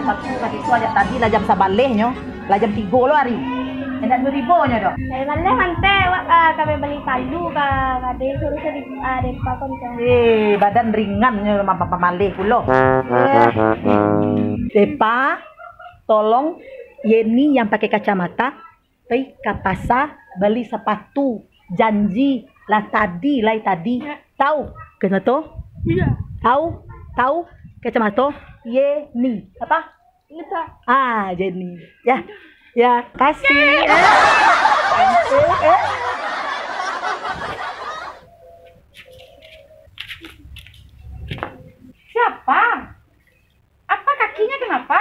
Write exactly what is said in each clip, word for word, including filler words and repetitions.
Aku ka situ ajak tadi lah jam sabaleh nyo, lah jam tigo lo ari. Indak tibo-tibo nyo doh. Dari baleh manteh, awak ka, ka bali palu ka, ka ado suruah di, ah, depa ko manteh. Eh, badan ringan nyo ma-, ma-, mamaleh pulo. Eh. Depa, tolong Yeni yang pakai kacamata, pai ka pasa bali sapatu, janji lah tadi, lai tadi. Iyo. Tahu kacamato? Iyo. Tahu? Tahu kacamato? Yeni. Apa? Lupa. Ah, Yeni. Ya. Ya, kasih. Eh. Eh, eh. Siapa? Apa kakinya kenapa?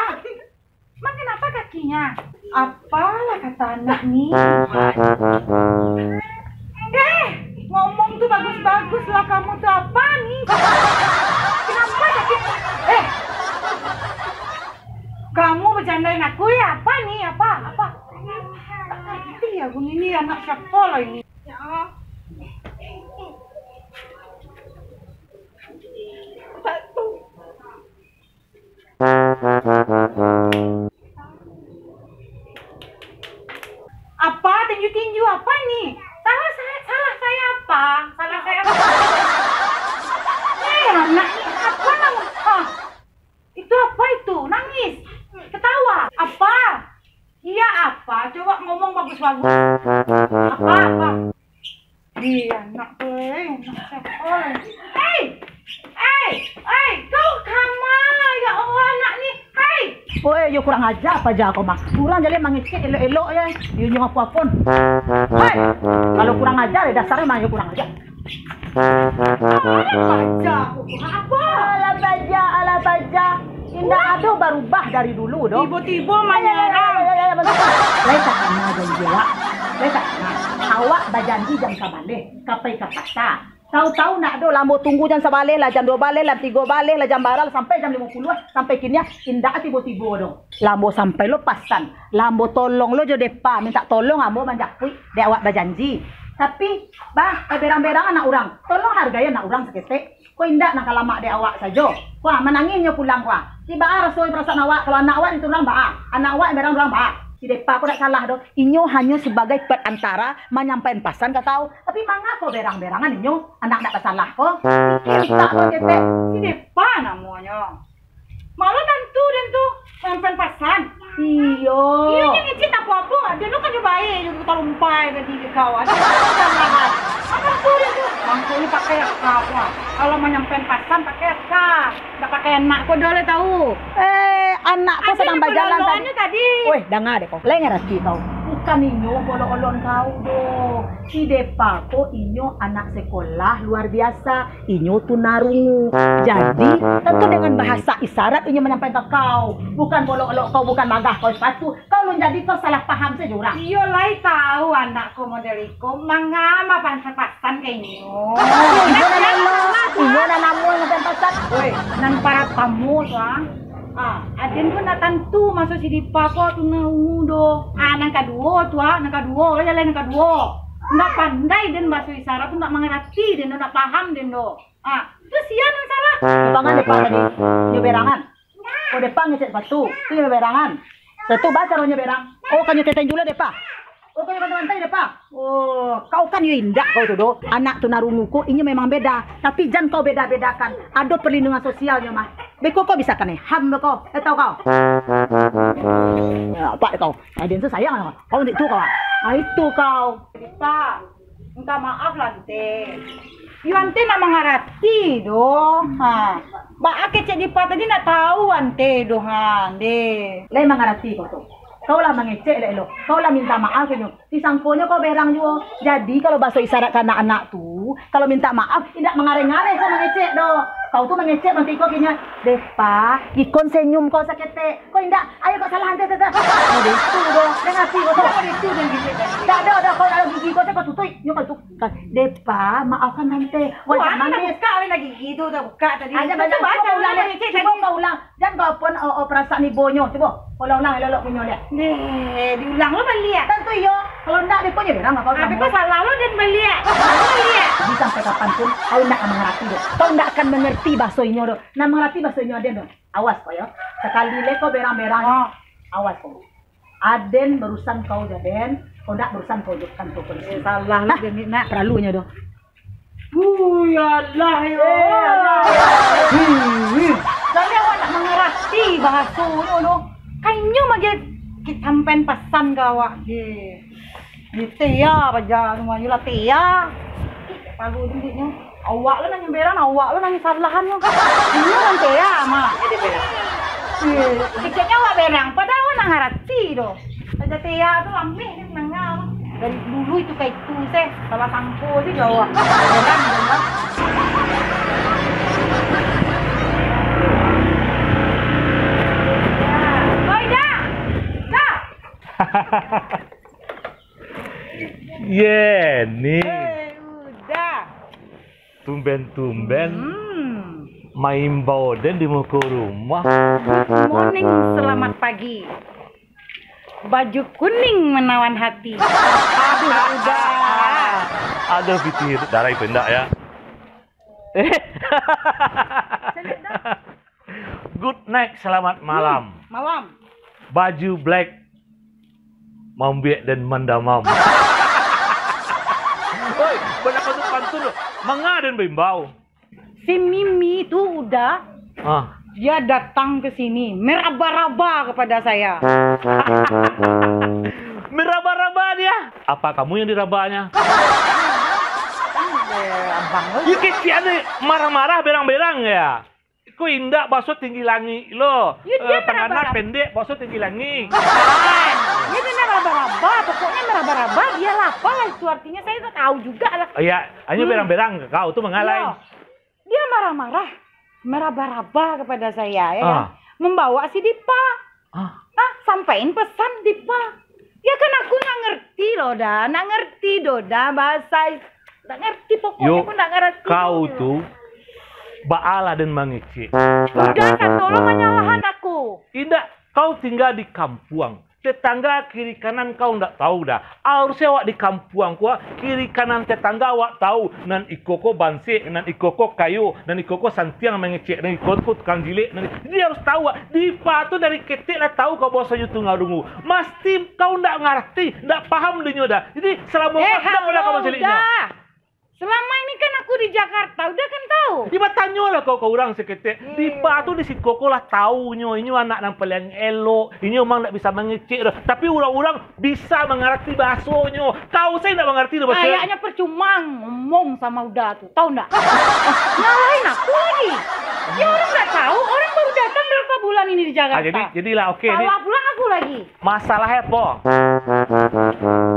Mang, kenapa kakinya? Apalah kata anak ni? Eh, ngomong tu bagus-bagus lah, kamu tu apa ni? Kenapa sakit? Eh, kamu bercandain aku ya? Apa ni? Apa? Apa? Tak ngerti aku ni, ni anak siapa lah ini? Ya Allah. Apa? Tinju-tinju apa ni? Salah saya, salah saya apa? Salah saya apa? Eh, anak ni apa nama? Ah, itu apa itu? Nangis? Ketawa? Apa? Iya apa? Coba ngomong bagus-bagus. Apa, apa? Ih, anak tu, eh, anak siapa lagi? Hei! Hei! Hei! Kau kama? Ya Allah, anak ni. Hei! Oi, yo kurang aja apa aja kau mah. Urang jaleh mangecek elok-elok ya. Yo nyo apo-apon. Hei! Kalau kurang aja deh, dasarnya mah yo kurang aja. Alah baja aku, apa? Alah baja, alah baja. Indak ado barubah dari dulu doh. Tibo-tibo manyarang. Lai takana janji awak. Lai takana. Awak bajanji jam sabaleh, ka pai ka pasa. Tahu-tahu ndak ado, lah ambo tunggu jam sabaleh, lah jam duo baleh, lah tigo baleh, lah jam bara, lah sampai jam limo puluah, sampai kini ah, indak tibo-tibo doh. Lah ambo sampai lo pasan, lah ambo tolong lo jo depa, mintak tolong ambo manjapuik, dek awak bajanji. Tapi, bah, berang-berang anak urang, tolong hargai anak urang saketek. Ko indak nan ka lamak dek awak sajo. Wah, manangih nyo pulang, wah. Tibo raso parasaan awak, kalau anak awak itu urang baa, anak awak berang urang baa. Si depa ko dak salah doh. Inyo hanyo sabagai perantara manyampaian pasan ka kau. Tapi manga ko berang-berangan inyo, anak dak basalah ko. Mintak ko ketek. Si depa namonyo. Malah tantu den tu, manyampaian pasan. Iyo. Iyo, nyo ngecek tak apo-apo. Den tu kan nyo baik, nyo tarumpai tadi ka kau. Ado kesalahan. Tantu den tu. Mangkonyo pakai akal, wah. Kalau manyampaian pasan, pakai akal. Dak pakai anak ko doh lai tahu. Eh, anak ko sadang bajalan tadi. Weh, danga deh kau. Lai ngarati kau. Bukan inyo bolok-olok kau doh. Si depa ko inyo anak sekolah luar biasa. Inyo tunarungu. Jadi, tantu dengan bahasa isyarat inyo manyampaikan ka kau. Bukan bolok-olok kau, bukan magah kau sepatu. Kau alun jadi, kau salah paham sajo urang. Iyo lai tahu anak ko model iko, manga manyampaian pasan ka inyo. Iyo nan namo, iyo nan namo manyampaian pasan. Woi, nan paratamo tu ah. Ah, aden tu ndak tantu maso si depa ko tunarungu doh. Ah, nan kaduo tu ah, nan kaduo, lah jaleh nan kaduo. Ndak pandai den baso isyarat tu, ndak mangarati den doh, ndak paham den doh. Ah, tu sia nan salah. Pangan depa tadi, nyo berangan. Oh, depa ngecek sepatu. Tu nyo berangan. Sepatu ba caronyo berang. Oh, kanyo teteng julo depa. Oh, kanyo bantai-bantai depa. Oh, kau kan yo indak kau tu doh. Anak tunarungu ko inyo memang beda. Tapi jan kau beda-bedakan. Ado perlindungan sosialnyo mah. Beko kau bisa kanai ham beko. Eh, tau kau? Ya, apak dek kau. Ai, den tu sayang samo kau. Kau nanti tu kau. Ah, itu kau. Depa. Minta maaf lah, Ante. Yo, Ante nak mangarati doh. Ha. Baa kecek depa tadi nak tahu Ante doh, ha, Ante. Lai mangarati kau tu. Kau lah mangecek elok-elok. Kau lah minta maaf ka inyo. Disangkonyo kau berang juo. Jadi, kalau baso isyarat ka anak-anak tu, kalau minta maaf, indak mangareh-ngareh kau mangecek doh. Kau tu mangecek nanti kau kini, "Depa, gikon senyum kau saketek." Kau indak, ayo kau salah Ante, Ante. Model itu doh, den ngarati kau tu. Model itu den gigit tadi. Dak ado, dak, kau ado gigi kau tu, kau tutuik. Nyo kau tu. Depa, maafkan Ante. Wajah manis. Wah, buka lah gigi tu, dah buka tadi. Aja banyak. Cuba kau ulang, cuba kau ulang. Jan kau pun, oh, oh, perasaan ibonyo. Cuba, ulang-ulang, elok-elok punyo liak. Deh, diulang lo baliak. Tantu iyo. Kalau ndak, beko nyo berang kau. Tapi kau salah lo, den baliak. Kau salah baliak. Jadi sampai kapan pun, kau ndak akan mangarati doh. Kau ndak akan mangarati baso inyo doh. Nan mangarati baso inyo aden doh. Awas ko yo. Sakali lai ko berang-berang. Ah. Awas ko. Aden barusan kau jo aden, kau ndak barusan kau jo kantua polisi. Eh, salah lu, Nah, Denik, nak. Paralunyo doh. Hui, alah, ya Allah. Hui, hui. Jadi awak ndak mangarati bahasonyo doh. Kan inyo mah sampaian pasan ka awak. Ye. Ye, Tia, paja tu mah, yolah Tia. Pagu duitnyo. Awak lah nan nyamberan, awak lah nan salahan tu. Inyo nan Tia mah. Ye. Keceknyo awak berang, padahal awak ndak ngarati doh. Paja Tia tu lameh. Nanga, dari dulu itu ka itu, seh. Salah sangko se jo awak. Heran, heran. Oi, Da! Da! Ye, ni. Eh, Uda. Tumben-tumben Hmm. maimbau den di muko rumah. Good morning, selamat pagi. Baju kuning menawan hati. Aduh, Uda. Aduh, pitih darai pendak ya. Good night, selamat malam. Hmm, malam. Baju black mambiak dan mandamam. Oi, bana pantun-pantun lo. Manga den baimbau. Si Mimi tu Uda, Ah. dia datang ke sini meraba-raba kepada saya. Meraba-raba dia? Apa kamu yang dirabanya? Kan, eh, abang lo. Ih, kecek ni marah-marah berang-berang ya. Ko indak baso tinggi langik lo. Ya, dia Eh, pangana meraba-raba. Pendek baso tinggi langik. Bukan. Dia tu meraba-raba. Pokoknya meraba-raba, dia lah apalah itu artinya. Saya tak tahu juga lah. Ya, hanya Hmm. berang-berang ke kau tu mangalai. Ya. Dia marah-marah, meraba-raba kepada saya, ya kan? Ah. Membawa si Dipa. Ah. Ah, sampaiin pesan Dipa. Ya kan aku ndak ngerti lo, Da. Ndak ngerti do, Da, bahasa. Ndak ngerti, pokoknya Yo, aku ndak ngerti. Kau tu, baalah den mangecek. Uda, Sa, tolong manyalahan aku. Indak, kau tingga di kampuang. Tetangga kiri kanan kau ndak tahu doh. Harusnyo awak di kampuang ko, kiri kanan tetangga awak tahu. Nan iko ko bansek, nan iko ko kayo, nan iko ko santiang mangecek, nan iko ko tukang jilek. Nan, jadi harus tahu awak. Dipa tu dari ketek lah tahu kau bahaso Yutu Ngarungu. Masti kau ndak ngarati, ndak paham dinyo doh. Jadi, selamo Eh, kau ndak pernah kau halo, manculiknyo. Uda. Selama ini kan aku di Jakarta, Uda kan tahu. Di batanyolah kau ka urang saketek. Hmm. Dipa tu di siko ko lah tahu nyo, inyo anak nan paling elok, inyo memang ndak bisa mangecek doh. Tapi urang-urang bisa mangarati bahasonyo. Kau sajo ndak mangarati doh bahaso. Kayaknya percuma ngomong sama Uda tu, tahu ndak? Nyalahin aku lagi. Ya orang ndak tahu, orang baru datang berapa bulan ini di Jakarta. Ah, jadi, jadilah, oke, ini Salah pula aku lagi. Masalah apo?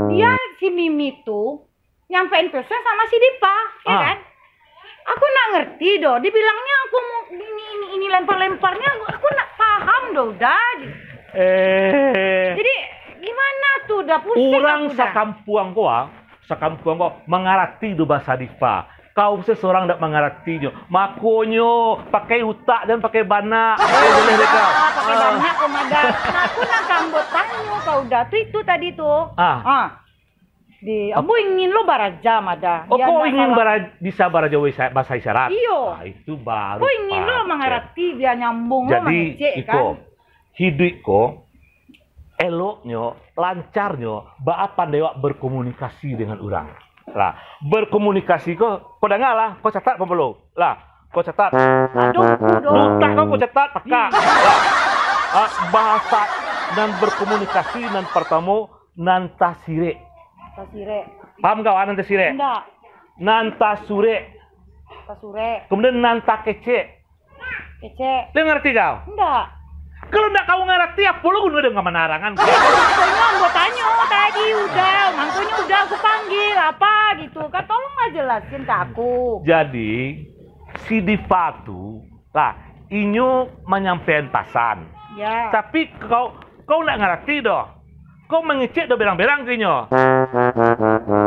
Dia si Mimi tu nyampein pesan sama si Dipa, ya Ah. kan? Aku ndak ngerti doh, dibilangnya aku mau ini, ini, ini lempar-lemparnya, aku, aku ndak paham doh, Uda. Eh. Jadi, gimana tu, Uda? Pusing Urang aku, Uda. Sakampuang ko, ah, sakampuang ko mangarati doh bahasa Dipa. Kau seseorang ndak mangaratinyo. Makonyo, pakai utak, jan pakai banak. Eh, Boleh deh, Uda, kau. pakai Ah. banak ko mada. Nah, aku nak ka ambo tanyo kau, Uda. Tu itu tadi tu. Ah. Ah. Di, ambo ingin lo baraja mada. Oh, Biar kau ndak ingin salah. bara-, bisa baraja bahasa, bahasa isyarat? Iyo. Ah, itu baru Kau ingin lo pacah. mangarati, biar nyambung lo Jadi, mangecek, iko, kan? hiduik ko, eloknyo, lancarnyo, baa pandai awak berkomunikasi dengan urang. Lah, berkomunikasi ko, kau danga lah, kau catat, Pampalo. Lah, kau catat. Aduh, aduh. Utak kau, kau catat, pakak. Lah. Ah, bahasa nan berkomunikasi nan pertamo, nan tasirek. Tasirek. Paham kau, ah, nan tasirek? Indak. Nan tasurek. Tasurek. Kemudian nan takecek. Kecek. Lah ngarati kau? Indak. Kalau ndak kau ngarati, apo lo guno den ka manarangan? Itu maksudnya ambo tanyo tadi, Uda. Makonyo Uda aku panggil, apa gitu. Kan tolonglah jelasin ka aku. Jadi, si Dipa tu, lah, inyo manyampaian pasan. Ya. Tapi kau, kau ndak ngarati doh. Kau mangecek doh berang-berang ka inyo.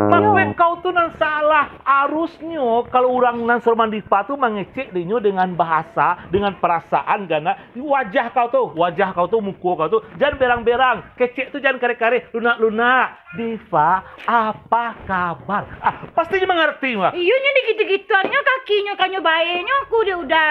Mako kau tu nan salah. Arusnyo kalau urang nan sarupo Dipa tu mangecek dinyo dengan bahasa, dengan parasaan, gana. Wajah kau tu, wajah kau tu, muko kau tu, jan berang-berang. Kecek tu jan kareh-kareh, lunak-lunak. "Dipa, apa kabar?" Ah, pasti nyo mangarati mah. Iyo, nyo digitu-gituannyo kakinyo, kanyo baenyo aku dek Uda.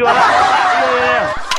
Iyo lah. Iyo, iyo, iyo.